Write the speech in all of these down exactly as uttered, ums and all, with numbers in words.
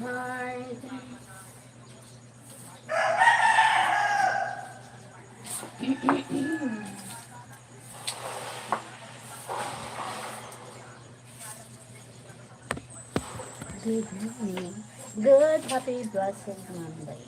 Lord. Good morning. Good, happy, blessed Monday.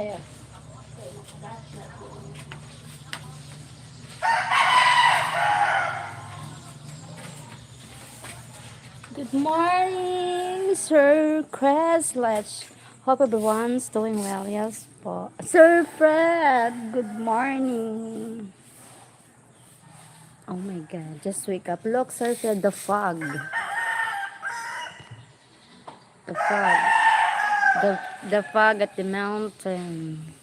Ayan. Good morning, Sir Chris. Let's hope everyone's doing well. Yes po. Sir Fred, good morning. Oh my God, just wake up. Look, Sir Fred, the fog. The fog. The, the fog at the mountain.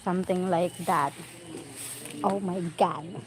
Something like that. Oh my God.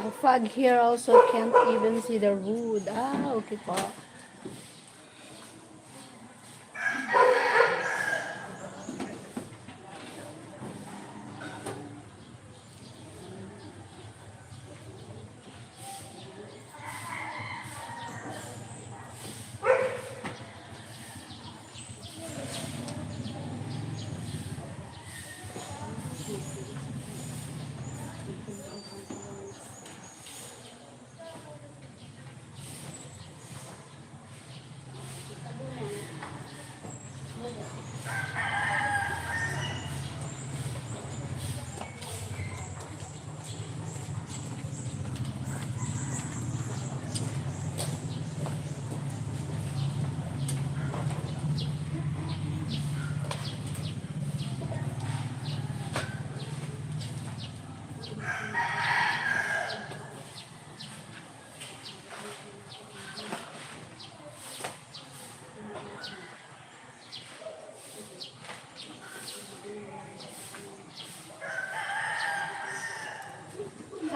Ang fog here also, can't even see the road. Ah, okay po.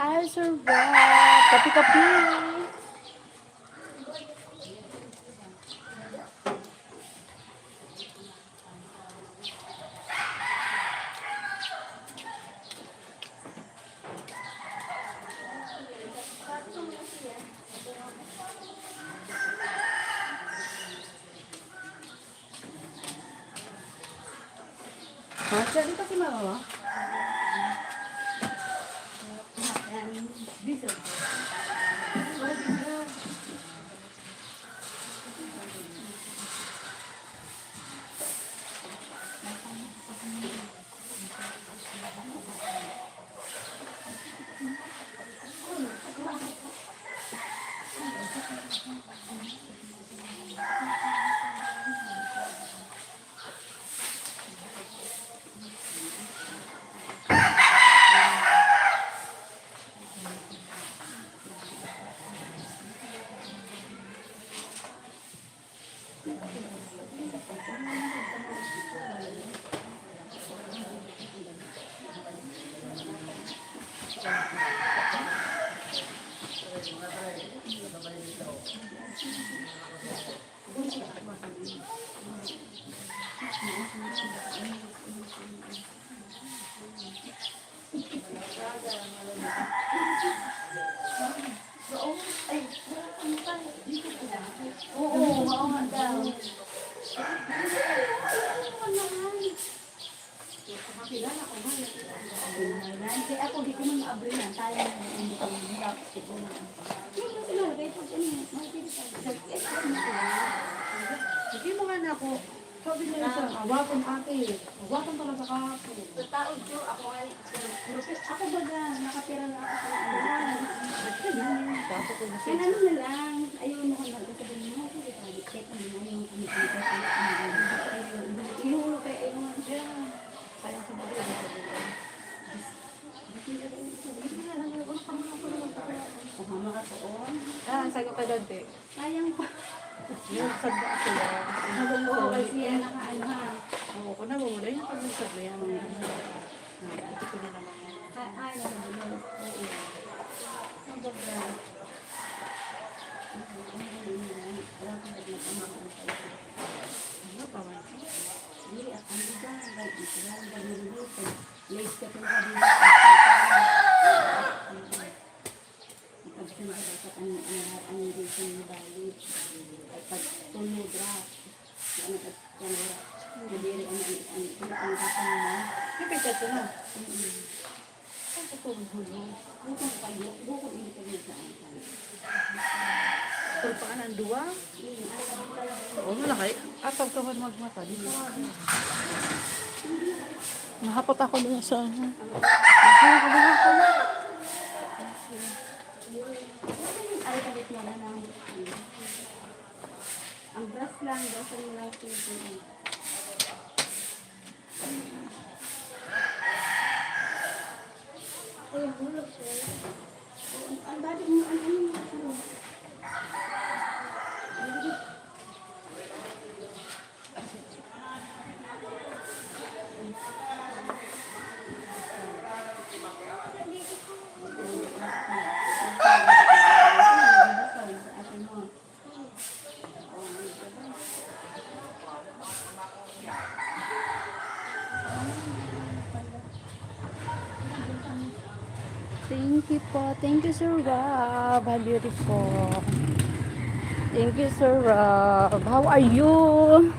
Hi, Sir Rob. Kapi-kapi. Ha? Siya, di pa si mama mo? Dito. Oo, oo, oo nga daw. Kaya ako, di ko man maabri yan. Tayo na yung hindi ko yung hirap. Hindi ko na. Hindi ko na sila, kaya pag ano, makikita ka. Sige mo nga na ako. Sabi niya sa, "Hawakan, ate. Hawakan talaga ka ako." Sa taon ko, ako ay, ako baga, nakatira na ako sa ano. Kaya ano na lang, ayaw mo kang magkasabi mo, "Sige, pwede, kahit ano, ayaw mo kang magkasabi." Ihulog kayo, ayaw mo dyan. Kaya sa bagay, Kung makatuon. Ah, sagot ka, Dante. Sayang pa. Yung sagda ako yan. Oo, kasi yan, nakaano, ha? Oo, kung nawawala yung pagbunsag na yan. Ito ko na naman. Ah, ah, nabulol. Oo. Ang ganda. Ano pa man? Diri, ako, ano ba? Ang ganda, ang ganda. Late ka talaga din. Pag sinabi ko, ang, ang, ang reason ni Bali, ay pag tulog ra, ano, pag, ano ra, kadiri, ang, ang, ang, ang, ang, ang, Kapit ka na. Mm-mm. Ay, sa tulog mo, no? Bukod kayo, bukod hindi kayo sa ang, Tulpakan ang duwa? Mm, ay, ang, Oo, malaki. At pagkawan magmata, di ba? Nahapot ako dun sa ano. Ay, kabila ko na. Ay, kabit mo na lang. Ang brush lang, brush lang lang. Ay, bulok siya. Ang dati mo, ang ano mo, ano? Thank you po. Thank you, Sir Rob. How beautiful. Thank you, Sir Rob. How are you?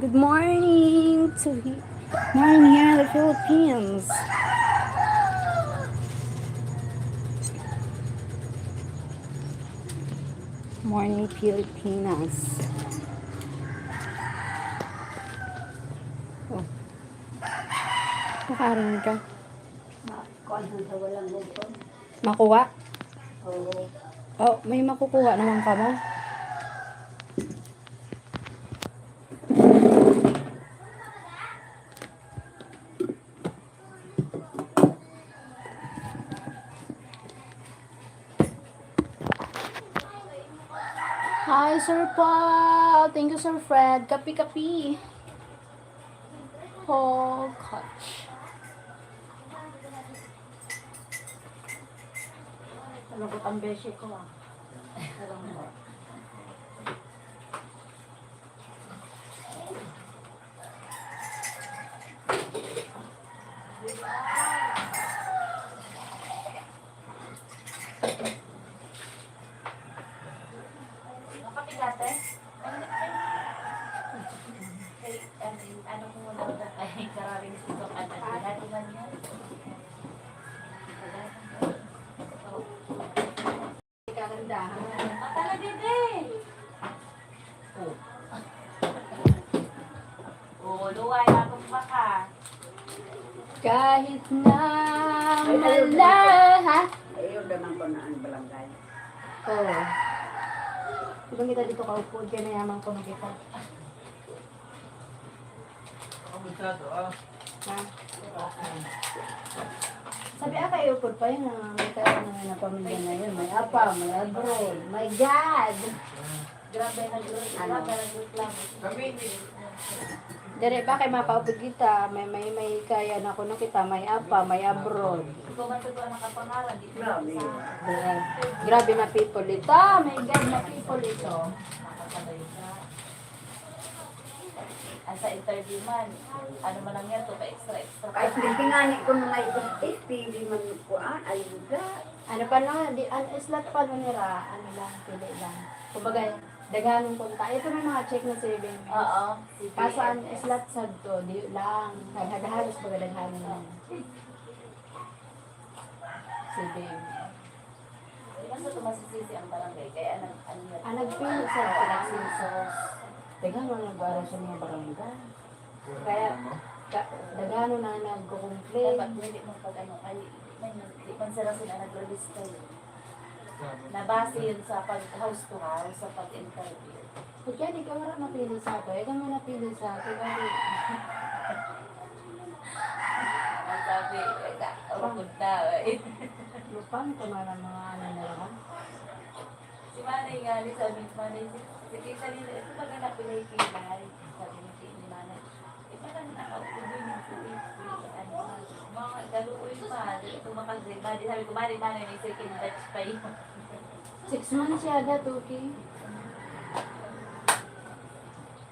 Good morning to he-, morning here in the Philippines. Morning, Pilipinas. Oh. Nakarin ka? Ma-, kuwan sa walang bukod. Makuha? Oo. Oh, may makukuha naman ka mo? Hi, Sir Paul. Thank you, Sir Fred. Kapi-kapi. Paul Koch. Lagot ang beshi ko, ah. Makapigate? Ay, ano, ano ko muna, ay, kararing sito, ano, ano, ano, ano, Kagandahan. Mata na, bebe. Oh. Oh, luway, tapos baka. Kahit na Ay, ayun, malaha. Ayun naman ko na ang barangay. Oo. Ibang kita dito kaupod, kaya mayaman ko na kita. Ang masyado, ah. Ha? Sabi, ah, kayo po pa yun, ah, may kaya na may napamilya na yun. May apa, may abroad. My God! Grabe, nag-, grabe, nagreklamo. Kami, hindi. Dere ba kay mapaupod kita, may, may, may kaya na kuno kita, may apa, may abroad. Ikaw man sa tuwa nakapangalan, di ko Grabe. Sa Grabe, grabe na people ito. My God, na people ito. Nakasabay ka. Ang sa interview man, ano man ang yan, to pa extra, extra. Kahit hindi nga ni kung may S P, hindi man kuan, ayuda. Ano pa no, di, ang slot pa no nira, ano lang, pili lang. Kumbaga, daghanon kung ta-, ito may mga check na saving. Oo, C P F. Kaso ang slot sad to, di lang, halos baga daghanon lang. Saving. Di ba sa tumasisisi ang barangay? Kaya nag-, ano yan? Ah, nagpili sa Oo, taas. Nagsensus. Teka, ano nag-aaral sa mga barangay? Kaya, ka-, dagano na nagko-complain. Dapat pwede mong pag-ano, ay, di man, di man sila sila nagrelista yun. Nabase yun sa pag-house to house, sa pag-interview. Pagka di ka wala napili sa ato, eh, kami napili sa ato, bakit? Ang sabi, eka, urukod na, eh. Lupang ko na ng mga ano na lang. Si Manay nga, ni sabi ni Manay, si, si Tita Lina, ito baga na pilay-pilay. Sabi ni, ni Manay, eh, parang nakaupo din yung si Tita, ano, mga galuoy pa, di ito makagriba. Di sabi ko, Manay, Manay, may second batch pa yun. Six months yata, Tuki.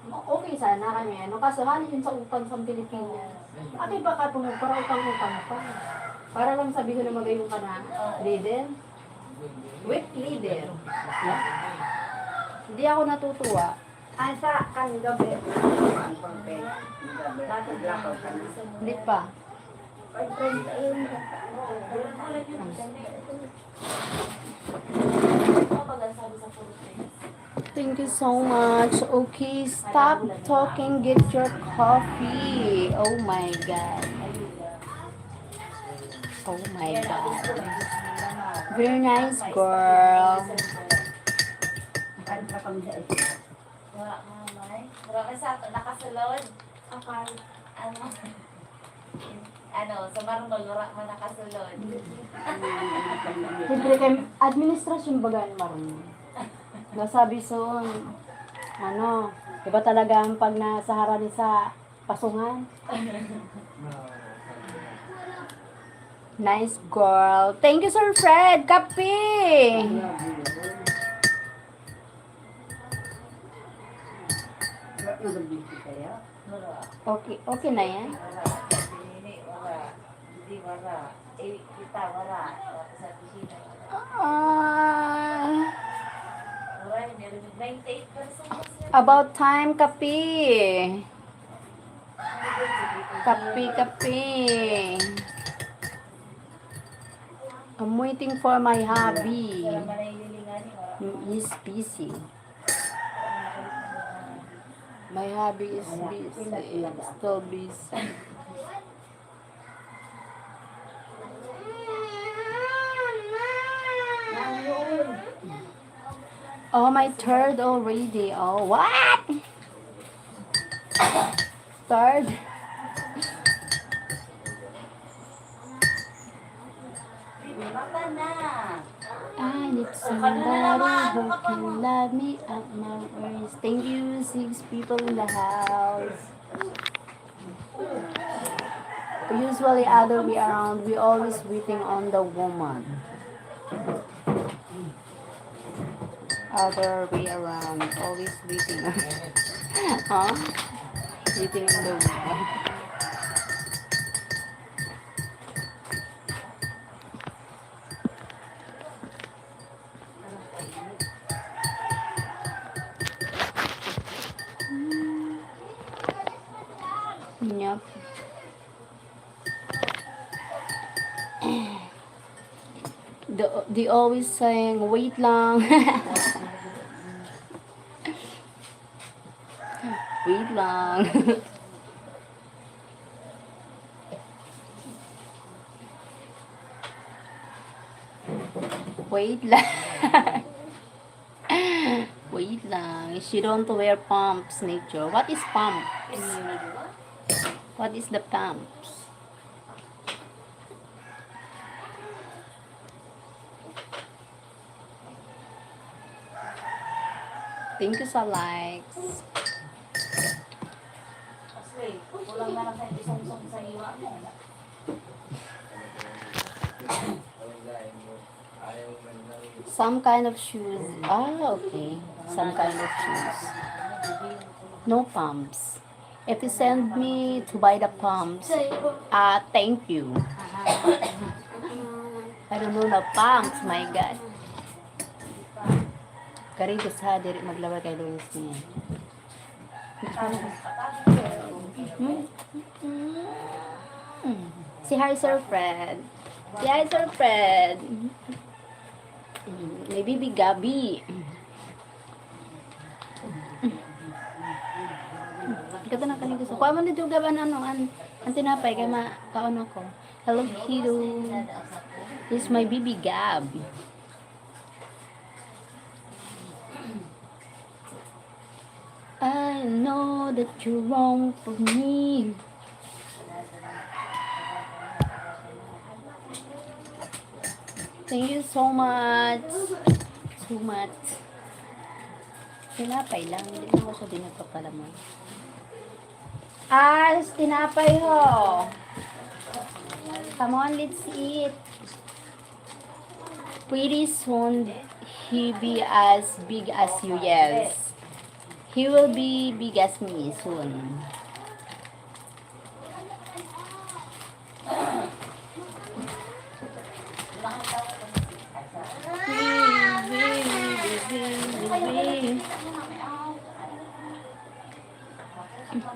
Ma-, okay sana kami, ano, kaso hali yun sa utang sa Pilipinas. Ate, baka kung para utang-utang pa. Para lang sabihin na magayon ka na, leader. Weak leader. Hindi ako natutuwa. Asa kan gabi? Ang pagpe, gabi. Naglakaw ka na. Hindi pa. Thank you so much. Okay, stop talking, get your coffee. Oh my God. Oh my God. Very nice, girl. Wala, mamay. Wala ka sa nakasulod. Akal. Ano? Ano, sa marmol, wala man nakasulod. Siyempre, kay administrasyon baga ang marmol. Nasabi soon, ano, iba talaga ang pag nasa harani sa pasungan. Nice girl. Thank you, Sir Fred. Kape! Wala na gabisi kaya? Wala. Okay, okay na yan? Wala. Pinili, wala. Hindi, wala. Eh, kita, wala. Wala sa kusina, wala. Ah. Wala, meron yung ninety-eight percent na siya. About time, kape. Kape, kape. I'm waiting for my hubby. He's busy. My hubby is busy. Still busy. Oh, my third already. Oh, what? Third? I need somebody who can love me at my worst. Thank you, six people in the house. Usually, other way around, we always waiting on the woman. Other way around, always waiting. Huh? Waiting in the window. Yep. They, they always saying, "Wait lang." Wait lang. Wait lang. Wait lang. She don't wear pumps, Nature. What is pumps? What is the pumps? Thank you sa likes. Some kind of shoes. Ah, okay. Some kind of shoes. No pumps. If you send me to buy the pumps, ah, thank you. I don't know the pumps, my God. Karigo sa diri maglaway kay Luis niya. Hmm? Hmm. Si hi, Sir Fred. Si hi, Sir Fred. May bibi gabi. Ikaw na kani gusto. Kuha mo dito, Gab, an ano, an, an tinapay, kay ma-, kaon ako. Hello, Hiro. This is my baby Gab. I know that you're wrong for me. Thank you so much. So much. Tinapay lang. Hindi mo ko sabihin nagpapalaman. Ah, tinapay ho. Come on, let's eat. Pretty soon, he be as big as you, yes. He will be big as me soon.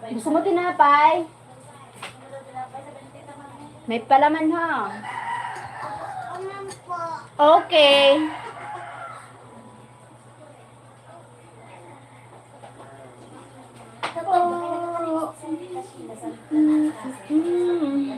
Gusto mo tinapay? May palaman, ha? Okay. Oh. Mm, mm, mm.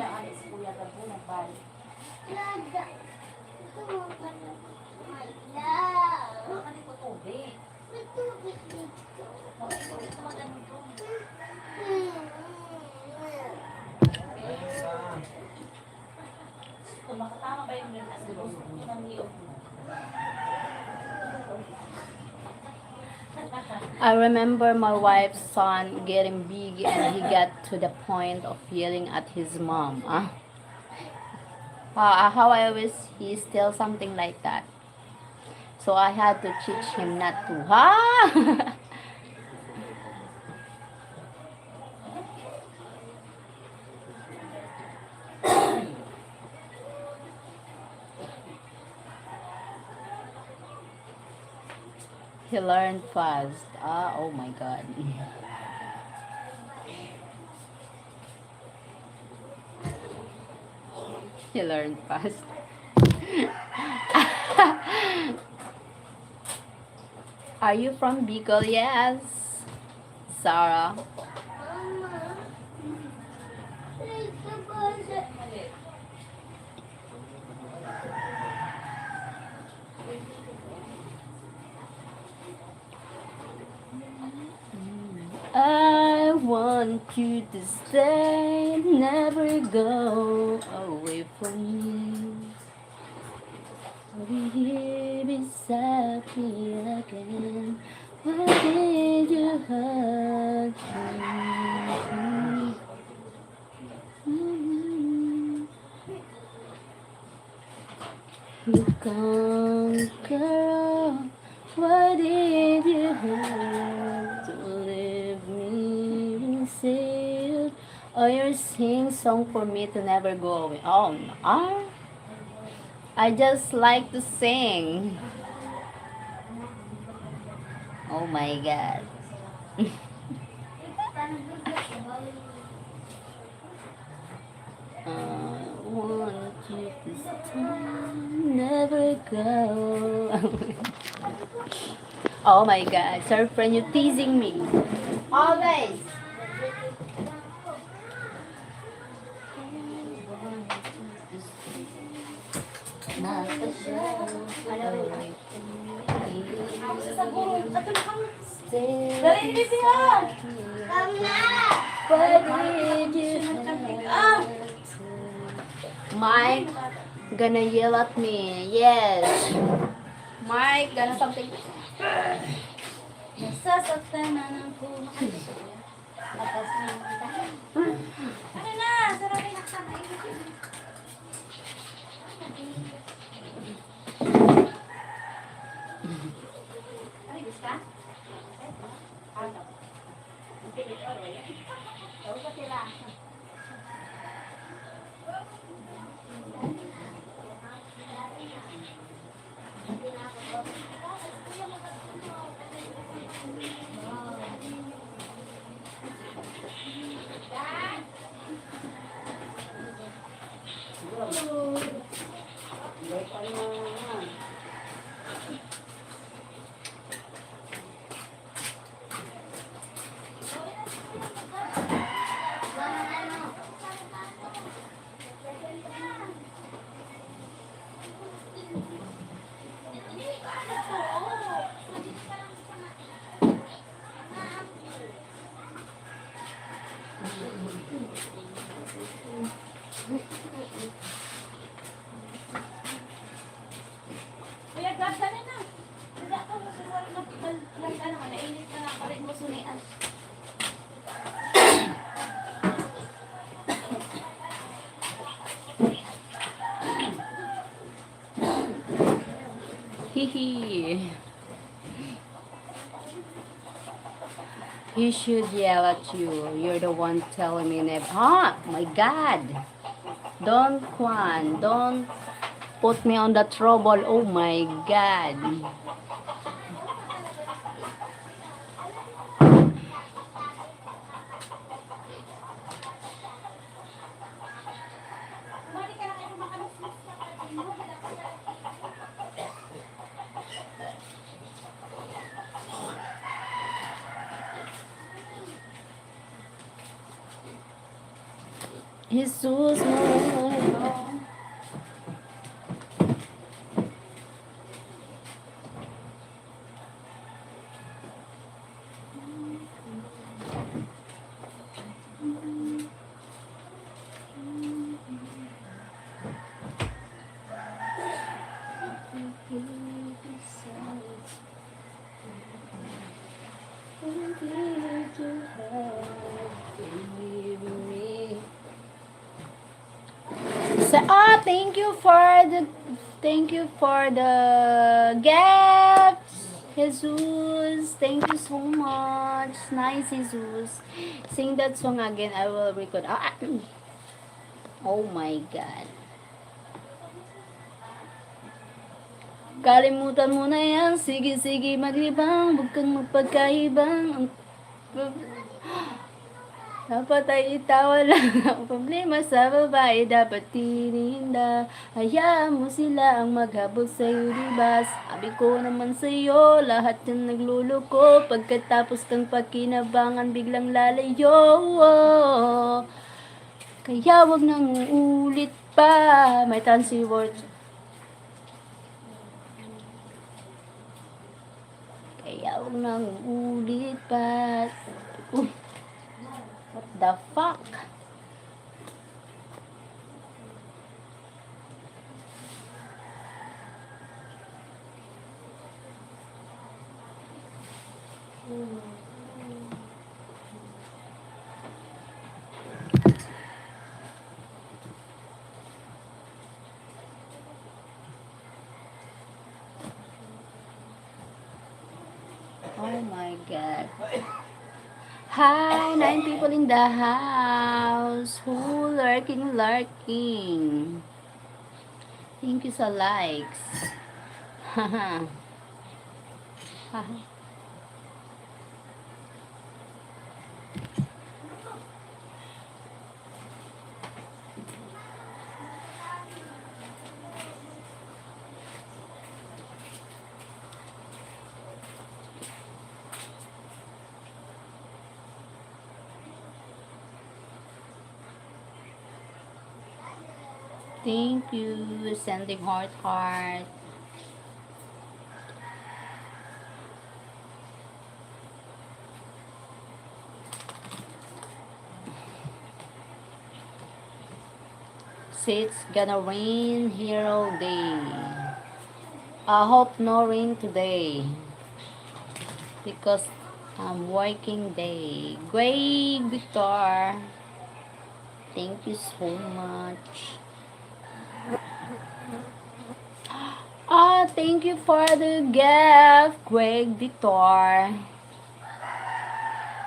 I remember my wife's son getting big and he got to the point of yelling at his mom. Ah? Ah, how I wish he still something like that. So I had to teach him not to. Ha? He learned fast. Ah, oh my God. He learned fast. Are you from Bicol? Yes. Sarah. I want you to stay, never go away from me. Be here beside me again. Why did you hurt me? You conquer all Why did you have to leave me? Say, oh, you're sing song for me to never go away. Oh, ah, I just like to sing. Oh my God. I want you this time, never go. Oh my God, sir friend, you teasing me. Always. Dali, bibi, ha? Mike gonna yell at me. Yes. Mike gonna something. Nasasaktan na ng puso. Tapos, ano na? Sarap na. Kuya Gab, dali na. Wala ka, wala ka, wala ka, wala ka, nainit ka na, palit mo sunian. Hihi. He should yell at you. You're the one telling me, Neb. Ah, my God. Don't, Kwan, don't put me on the trouble. Oh my God. Jesus, So, ah, thank you for the, thank you for the gifts, Jesus. Thank you so much. Nice, Jesus. Sing that song again. I will record. Ah, oh my God. Kalimutan mo na yan. Sige, sige, maglibang. Huwag kang magpagkaibang. Ang prob-, dapat ay itawan lang ang problema sa babae. Dapat tininda. Hayaan mo sila ang maghabol sa'yo, di ba? Sabi ko naman sa'yo, lahat yan nagloloko. Pagkatapos kang pakinabangan, biglang lalayo. Kaya wag nang uulit pa. May transi word. Kaya wag nang uulit pa. Uh, what the fuck? Oh my God. Hi, nine people in the house. Who lurking, lurking? Thank you sa likes. Thank you, sending heart, heart. Say it's gonna rain here all day. I hope no rain today because I'm working day. Greg Victor, thank you so much. Ah, thank you for the gift, Greg Victor.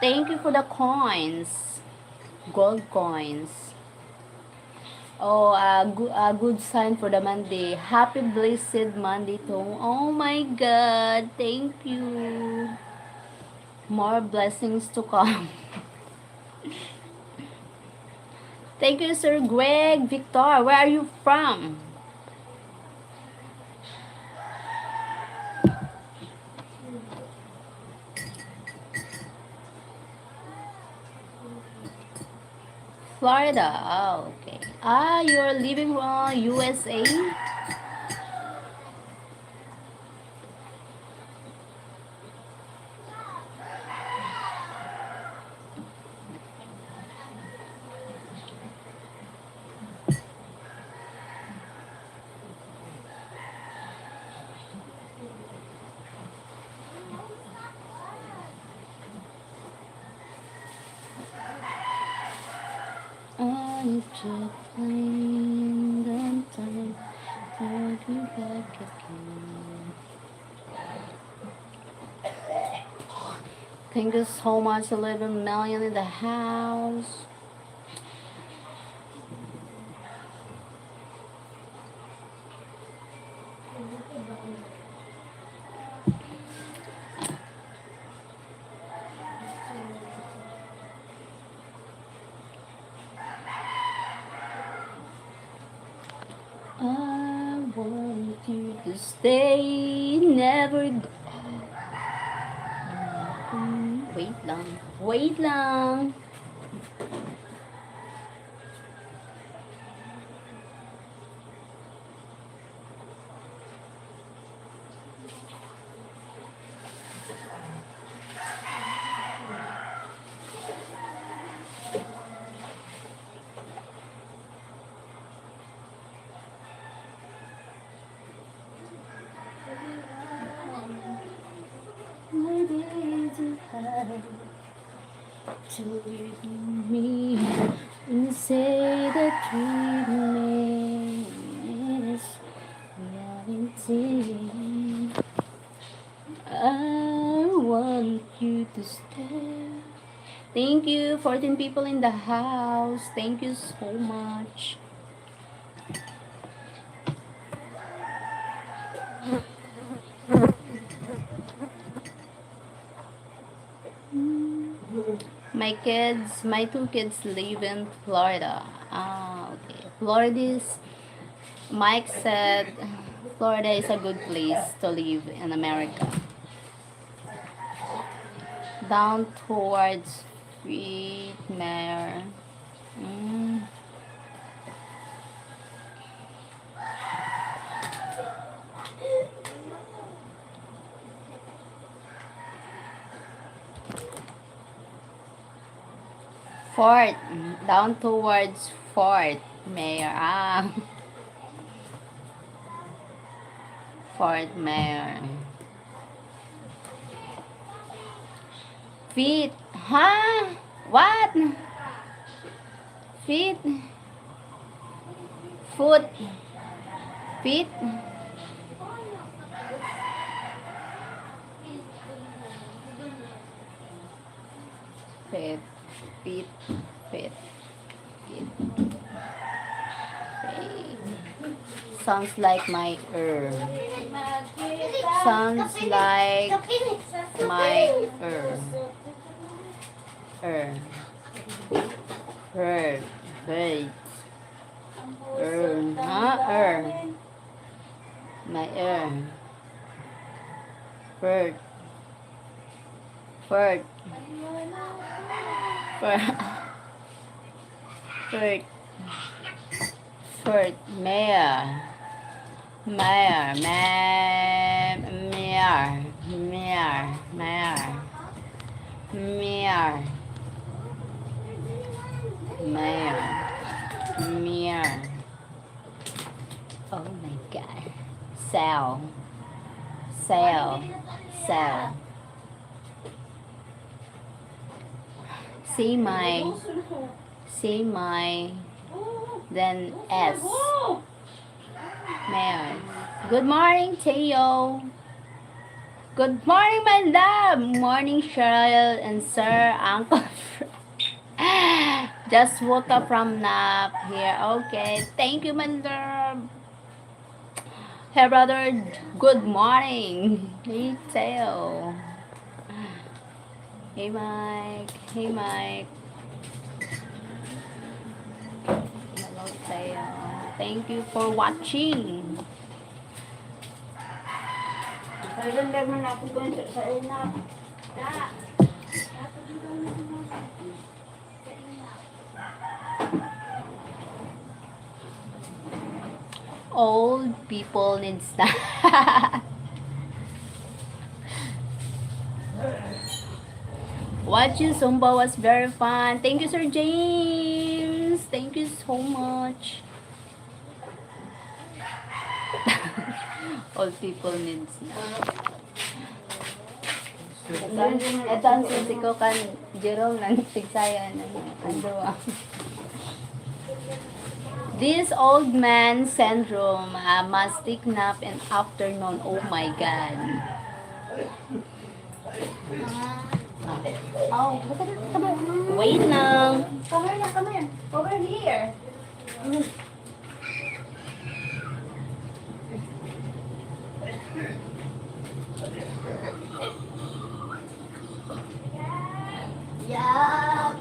Thank you for the coins. Gold coins. Oh, a, gu- a good sign for the Monday. Happy blessed Monday to. Oh my God. Thank you. More blessings to come. Thank you, Sir Greg Victor. Where are you from? Florida. Ah, okay. Ah, you're living on U S A? I just find the time to be back again. Thank you so much, eleven million in the house. I want you to stay, never go. Wait lang. Wait lang. Why did you have to leave me and say that dreaming is reality? I want you to stay. Thank you, fourteen people in the house. Thank you so much. My kids, my two kids live in Florida. Ah, okay. Florida is, Mike said, Florida is a good place to live in America. Down towards Fort Myers. Mm. Fort, down towards Fort Myers. Ah. Fort Myers. Feet. Ha? What? Feet. Foot. Feet. Pit, pit, pit, pit. Sounds like my ear. Sounds like my ear. Er. Er. Hey. Er. Ha? Er. My ear. Bird. Bird. Bird. Bird. Bird. Mare. Mare. Mare. Mare. Mare. Mare. Mare. Mare. Oh my God. Cell. Cell. Cell. C my, C my, then S. Mare. Good morning, Theo. Good morning, my love. Morning, Cheryl and Sir, Uncle Fr-, just woke up from nap here. Okay. Thank you, my love. Hey, brother. Good morning. Hey, Theo. Hey, Mike. Hey, Mike. Hello, Theo. Thank you for watching. Kailan lang man ako dun sa, sa una? Old people needs na. Watching Zumba was very fun. Thank you, Sir James. Thank you so much. Old people needs na. Ito ang, ito ang susi ko kan Jerome, nagtigsaya na, ano, ang duwa. This old man syndrome, ah, must take nap in afternoon. Oh my God. Oh, come here. Wait lang. Come here, come here. Over here. Yeah.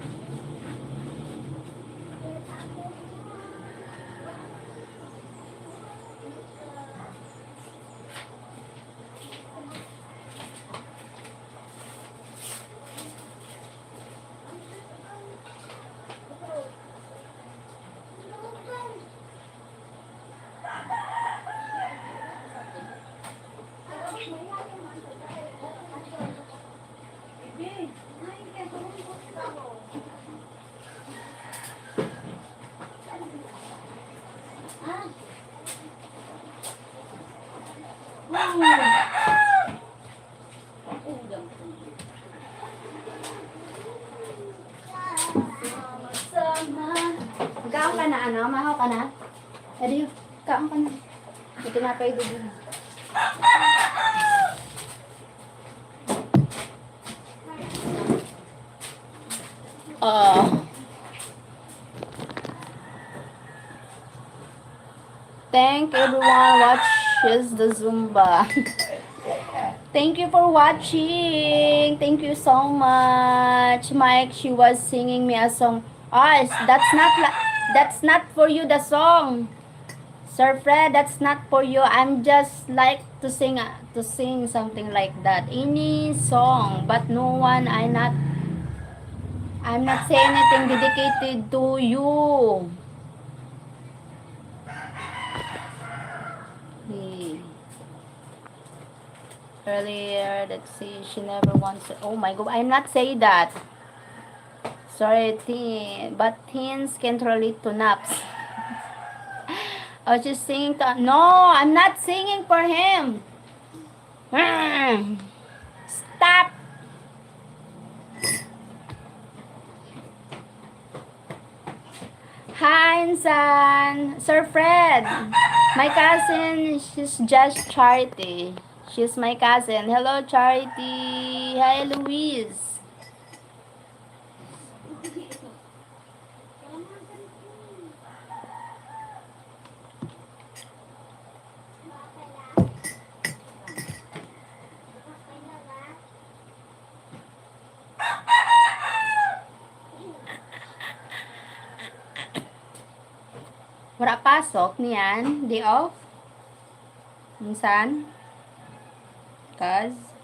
Kaon ka na, ano? Mahaw ka na? Adi, kaon ka na. May tinapay doon. Ah. Thank everyone watches the Zumba. Thank you for watching. Thank you so much. Mike, she was singing me a song. Ah, it's- that's not la- that's not for you, the song. Sir Fred, that's not for you. I'm just like to sing, uh, to sing something like that. Any song, but no one, I not, I'm not saying anything dedicated to you. Hmm. Earlier, let's see, she never wants to, oh my God, I'm not saying that. Sorry, teen, but teens can't relate to naps. I was just singing to, no, I'm not singing for him. Hmm. Stop. Hi, Insan. Sir Fred. My cousin, she's just Charity. She's my cousin. Hello, Charity. Hi, Luis. Wala pasok niyan, day off. Minsan. Cause,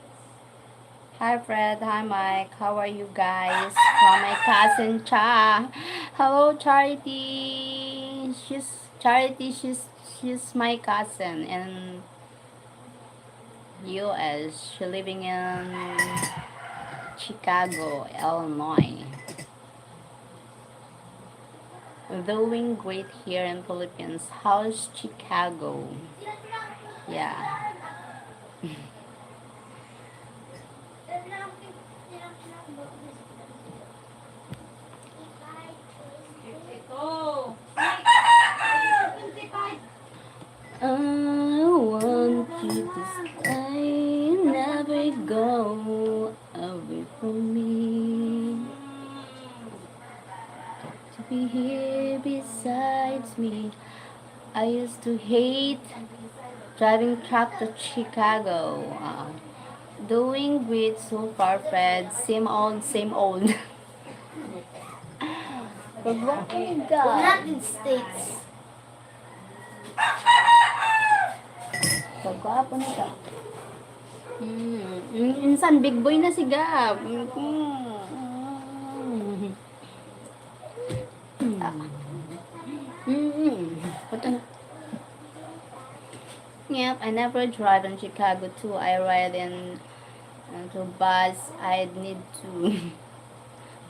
hi Fred, hi Mike, how are you guys? From my cousin Cha. Hello Charity. She's Charity. She's she's my cousin and U S. She living in Chicago, Illinois. Doing great here in Philippines. How's Chicago? Yeah. I want you to stay, never go away from me. To be here besides me. I used to hate driving truck to Chicago. Uh, doing great so far, Fred. Same old, same old. Pagwakay ka. United States. Pagwapo na ka. Mm, mm, insan big boy na si Gab. Mm, mm. Mm. Mm. Puta na. Yep, I never drive in Chicago too. I ride in, uh, to bus. I need to.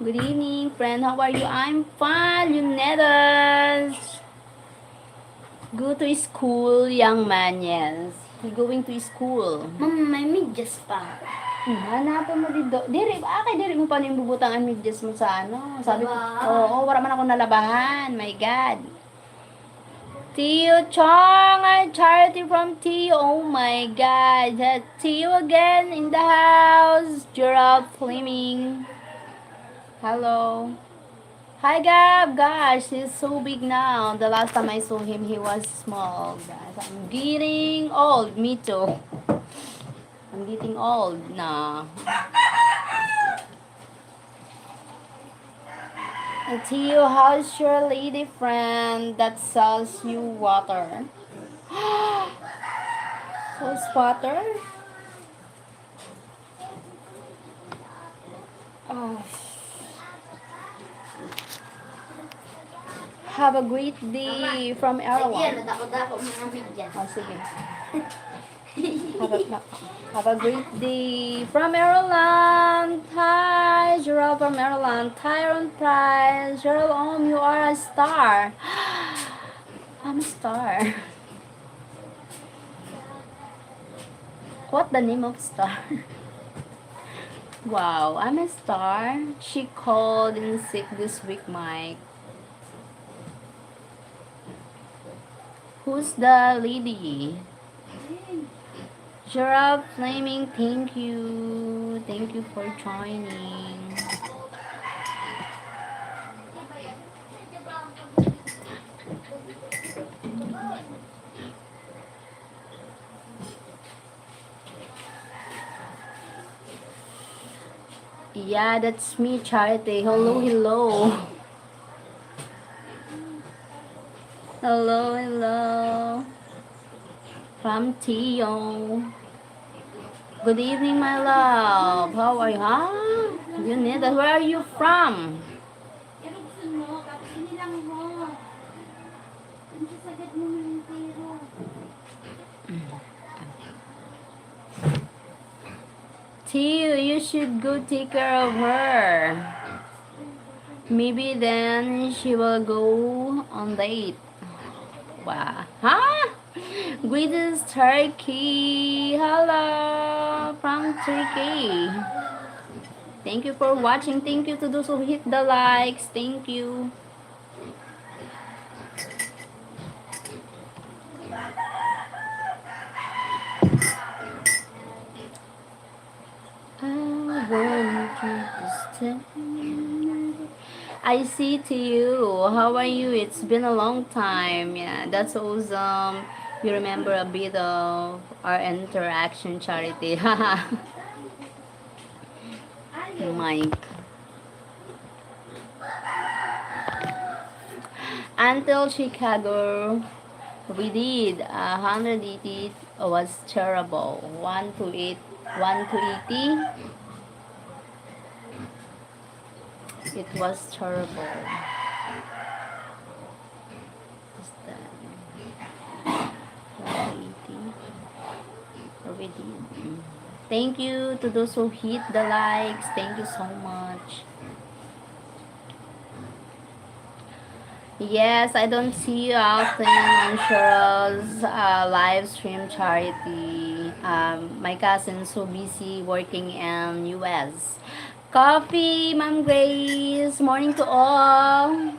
Good evening, friend. How are you? I'm fine, Leonidas. Go to school, young man, yes. He going to school. Ma'am, may medyas pa. Hmm, hanapon mo dito. Diri, ah, kay diri mo pa ning bubutang ang medyas mo sa ano. Sabi ko, Diba? Oo, wala man ako nalabahan. My God. Tio Chong, I charity from Tio. Oh my God. That's Tio again in the house. Gerald Fleming. Hello. Hi, Gab. Gosh, he's so big now. The last time I saw him, he was small. Guys, I'm getting old. Me too. I'm getting old na. Tio, how's your lady friend that sells you water? Sells water? Oh. Have a great day from Ayan, Erwan. Nadako-dako mo ng medyas. Oh, sige. Have a, have a great day from Ireland. Hi, Gerald from Ireland. Tyron Price. Gerald Om, you are a star. I'm a star. What the name of star? Wow, I'm a star. She called in sick this week, Mike. Who's the lady? Gerald Fleming, thank you. Thank you for joining. Yeah, that's me, Charity. Hello, hello. Hello, hello. From Tio. Good evening, my love. How are you? Huh? You need that. Where are you from? Tio, you should go take care of her. Maybe then she will go on date. Wow. Huh? Greetings, Turkey. Hello from Turkey. Thank you for watching. Thank you to those who hit the likes. Thank you. I want you to stay. I see to you. How are you? It's been a long time. Yeah, that's awesome. You remember a bit of our interaction, Charity. Mike. Until Chicago, we did a hundred eighty. It was terrible. One to eight, one to eighty. It was terrible. Is that one eighty? Already. Thank you to those who hit the likes. Thank you so much. Yes, I don't see you often on Cheryl's uh, live stream, Charity. Um, my cousin's so busy working in U S. Coffee, Ma'am Grace. Morning to all.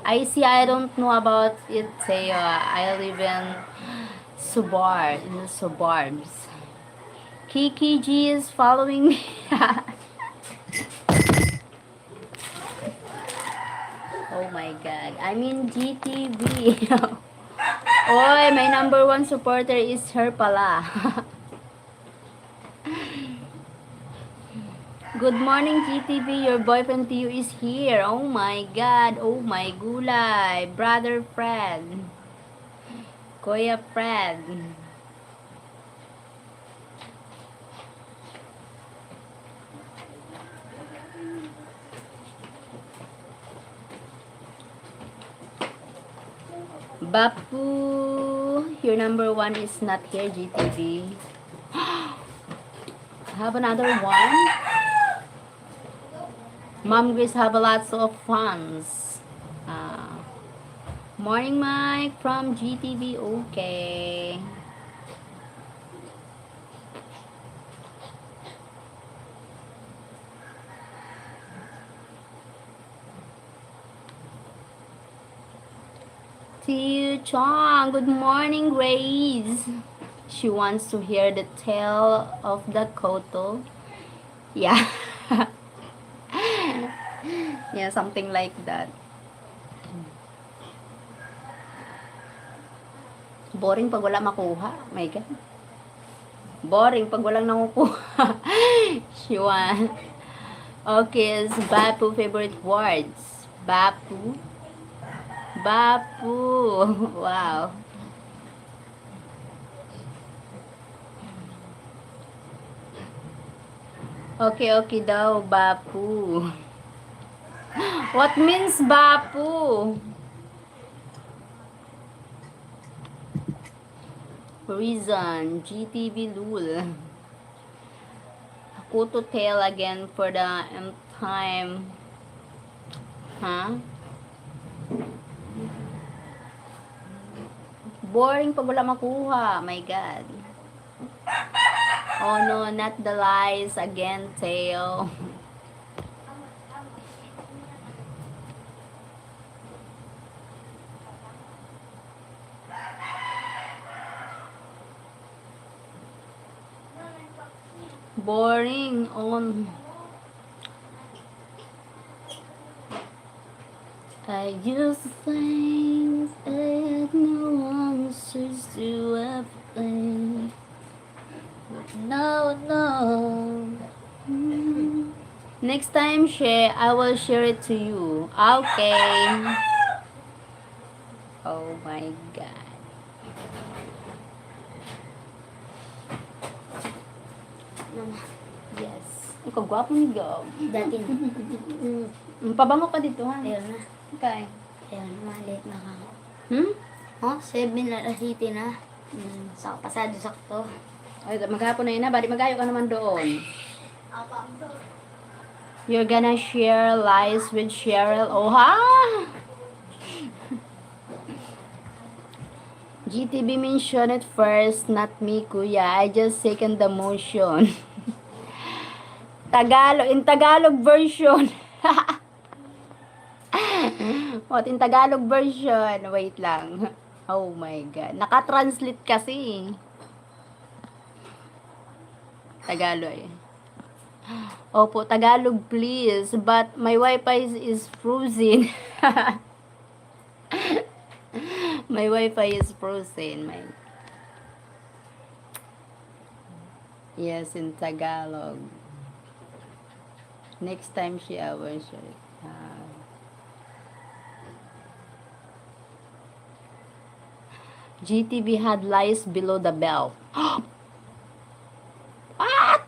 I see, I don't know about it, Teo. I live in suburb, in the suburbs. Kiki G is following me. Oh my God. I'm in G T V. Oy, my number one supporter is her pala. Good morning, G T V. Your boyfriend Teo is here. Oh my God. Oh my gulay. Brother Fred. Kuya Fred. Bapu, your number one is not here, G T V. Have another one. Ma'am Grace have a lots of fans. Ah, morning, Mike from G T V. Okay. Tiu Chong, good morning, Grace. She wants to hear the tale of the koto. Yeah. Yeah, something like that. Boring pag wala makuha. My God. Boring pag walang nakukuha. Shiwan. Okay, is Bapu favorite words. Bapu. Bapu. Wow. Okay, okay daw, Bapu. What means Bapu? Reason, G T V Lul. Ako to tell again for the nth time. Ha? Boring pag wala makuha. My God. Oh no, not the lies again, Teo. Boring on. I use things that no one sees to have things. No, no. Mm. Next time, share, I will share it to you. Okay. Oh my God. Yes. Ang kagwapo ni Gab. Dati na. Mm. Mm, pabango ka dito, ha? Ayun na. Okay. Ayun, malit na ako. Hmm? Oh, seven na, city na. Mm. Sa pasado sakto. Ay, maghapon na yun, ha? Bali, magayo ka naman doon. You're gonna share lies with Cheryl. Oh, ha? G T V mentioned it first, not me, kuya. I just second the motion. Tagalog, in Tagalog version. What in Tagalog version? Wait lang. Oh my God. Nakatranslate kasi. Tagalog eh. Opo, Tagalog please. But my wifi is, is frozen. My wifi is frozen. My Yes, in Tagalog. Next time, she, I will share it. Ah. G T V had lies below the belt. What?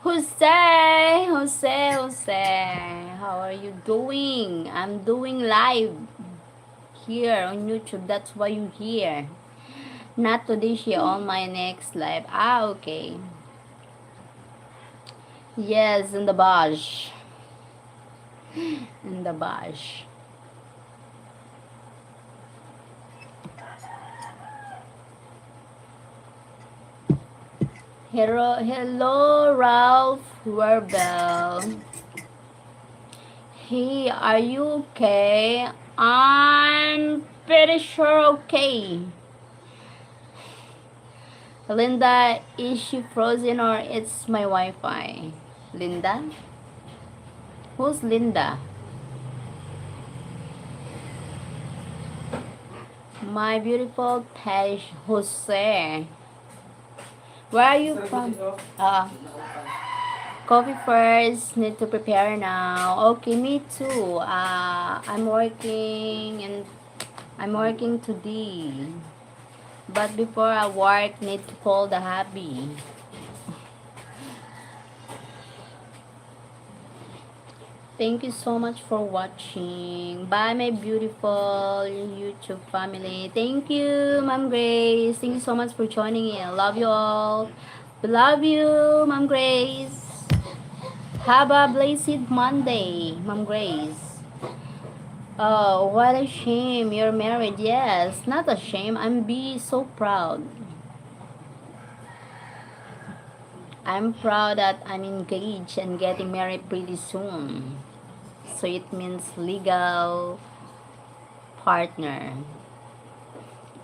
Jose, Jose, Jose, how are you doing? I'm doing live here on YouTube. That's why you here. Not today, she on my next live. Ah, okay. Yes, in the bush. In the bush. Hello, hello, Ralph Werbel. Hey, are you okay? I'm pretty sure okay. Linda, is she frozen or it's my Wi-Fi? Linda? Who's Linda? My beautiful Tej Jose. Where are you from? Ah, coffee first. Need to prepare now. Okay, me too. Uh, I'm working and I'm working today. But before I work, need to call the hubby. Thank you so much for watching. Bye, my beautiful YouTube family. Thank you, Ma'am Grace. Thank you so much for joining in. Love you all. We love you, Ma'am Grace. Have a blessed Monday, Ma'am Grace. Oh, what a shame you're married. Yes, not a shame. I'm be so proud. I'm proud that I'm engaged and getting married pretty soon. So it means legal partner.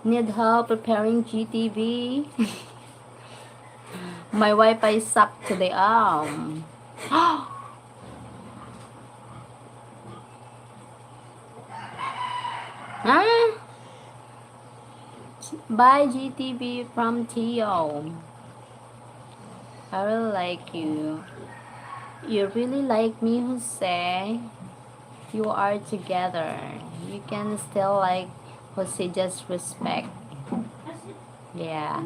Need help preparing G T V? My Wi-Fi sucked to the arm. Huh? Bye, G T V from Theo. I really like you. You really like me, Jose? You are together. You can still like Jose, just respect. Yeah.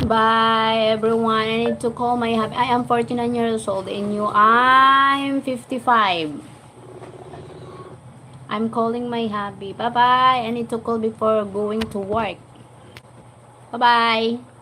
Bye, everyone. I need to call my hubby. I am forty-nine years old and you, I'm fifty-five. I'm calling my hubby. Bye-bye. I need to call before going to work. Bye-bye.